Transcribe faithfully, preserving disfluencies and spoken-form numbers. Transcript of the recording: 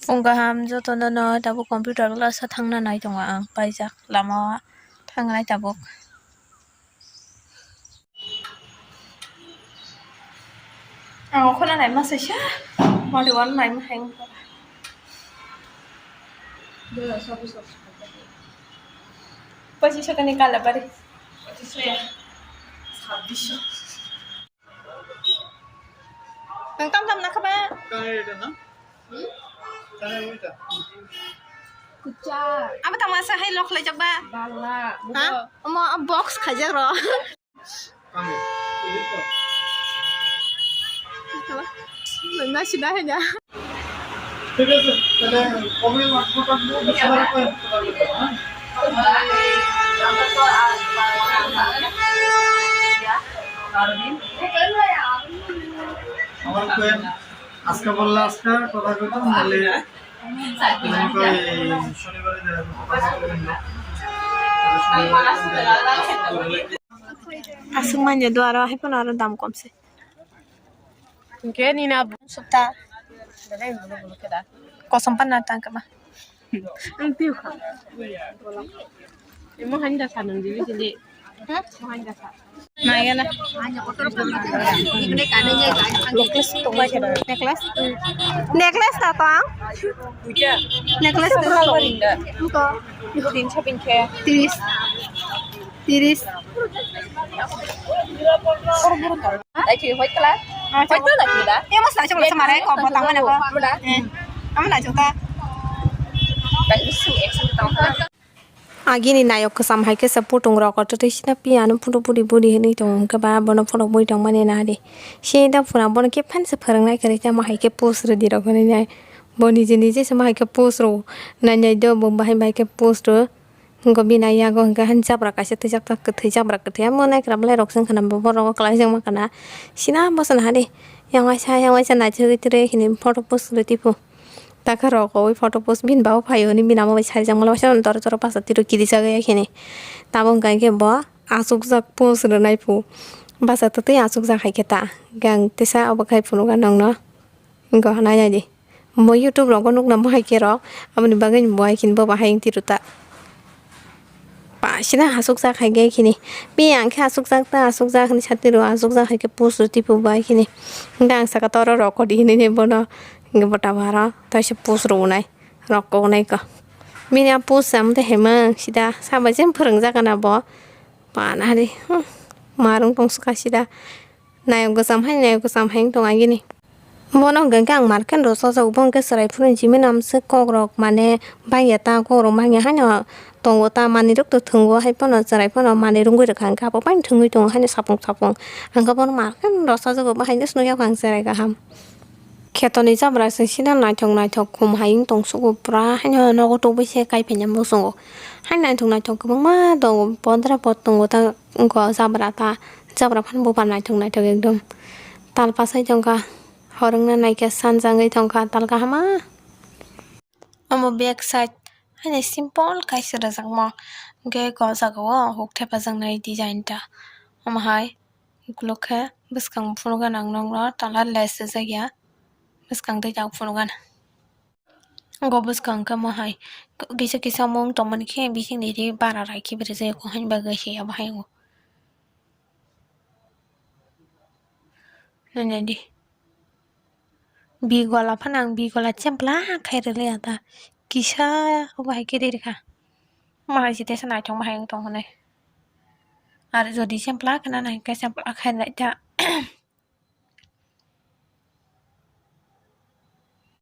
Phung kaham jotono no tabuk computer class o thangna nai tongo ang, paijak lama o thangnai tabuk. Ang okhorno naima saisa, mode uanw naima hai wngkha. Pachis sokani kala bari. Pachis ya. Sabbish. Nwng tam tam nakha ba? Kani reta na? Hmm? Kani reta? Kucha. Abo tangma sa hai lok khlaijak ba? Bala. Ha? Omo box khaijak ro. Kani? Nwng na sida hai da. ঠিক আছে, তাহলে কবে মাংসটা আনবো? বিশ হাজার করে আনতে পারবে তো, হ্যাঁ? আমার friend আজকে বললে আজকে কথা কইতাম, নাহলে তোমাকে এই শনিবারে দেখা করবো। Aswk manya do aro, hai phano aro dam kom se. Hingke nini abo. Sukta. Kosom panna tang kama. Ang piu kha. Imo hain da sa nang dili dili. Hmm? Imo hain da sa. Nai gana. Necklace to bai khe. Necklace? Necklace ta tang? Necklace ta tang? Ko. Tinsho pinkhe. Tiris. Tiris. Dai ki white color. Ah, white color ki da? Eh, mas lai chama sama rai ko botang mana ko? Mana? Eh, kamu lai chota. Dai isu ek sama tang. Agini nayok kwcham hai khe se putung rok kotor twi sina piya ano photo pudi budi hinwi tongo hwnkhe ba bono phunukmwi tongmani nari. Sini da phuna bono khe phan se phwrwngnai kwrwi tamo hai khe post rwdi rok hinwi nai. Bo nije nije se ma hai khe post rw nai nai do bo bahai bahai khe post rw. Hwnkhe bini yago hwnkhe hani jabra kaisa twijak ta kwthwi jabra kwthwi amo naikhwra bwlairok se wngkha na borok khlaijakma khana sina bwswk nahadi yang waisa yang waisa naisugwi twrwi hini photo post rwdi phu takhe rok owi photo post bini babo phaio hwnwi bini amo bai sarijakma waisa doro doro bachati rw kirijak ya khini tabuk hwnkhe bo achukjak post rwnai phu bachati twi achukjak hai khe ta gang tisa obo khai phunukha nokno. Wngkha hwnwi naidi. Bo YouTube rogo nukna bahai khe rok, aboni bagwi bo hai khini bo bahai wng tiro ta. Pasina asukjak hai khe khini. Pi ang khe asukjak ta, asukjak hinwi sati rw, asukjak hai khe post rw tipo bo hai khini. Hwnkhe ang saka toro rok kodi hinwi bono. Hwnkhe bo tabuk aro taisa post rw nai. Rok kok nai kho. Bini a post sam tei hemang sida sabo jem phwrwngjak gana bo. Pana hari. Hmm. Marwng tong swkha sida. Nayok kwcham hai, nayok kwcham hai wng tong agini. Bono hwnkhe ang market rw chajak, bo hwnkhe chwrai phuru jimini amswk kokrok mane bangya ta, kokrok mangya haino tongo ta, manwirok to thwngo hai phano chwrai phano manwi rwngwi rwkha hwnkhe abo bai thwngwi tongo haino sapung sapung. Hwnkhe bono market rw chajago, bo hai nw swnwi yakho ang chwrai kaham. Khetoni jabra se sida naithok naithok khum hai wng tong sugo pura haino nogo tubui se kai phaina muchungo. Hai naithok naithok kwbangma tongo, podra pod tongo ta wngkha o jabra ta, jabra phano buphar naithok naithok ekdom tal pasai tongkha. Hor wngna naikhe sanjagwi tongkha tal kahama. Omo back side haino simple kaisa rwjakma, hwnkhe o jagao huk thepajaknai design ta. Omo hai ukulok khe bwskang phunukgana ang nokno tola lace rwjakya, bwskang tei tabuk phunukgana. Ogo bwskang khe omo hai kisa kisa omo wng tongmani khe bisingni ri bara rai khe berajak ya, kok haini bagwi se abo hai wngo. Nai nai di. Bi gola phano ang bi gola chempla khai rwliya ta. Kisa obo hai khe ri rwkha. Omo hai se teisa naithok ma hai wng tong hwnwi. Aro jodi chempla khna nai khe chempla khai nai ta.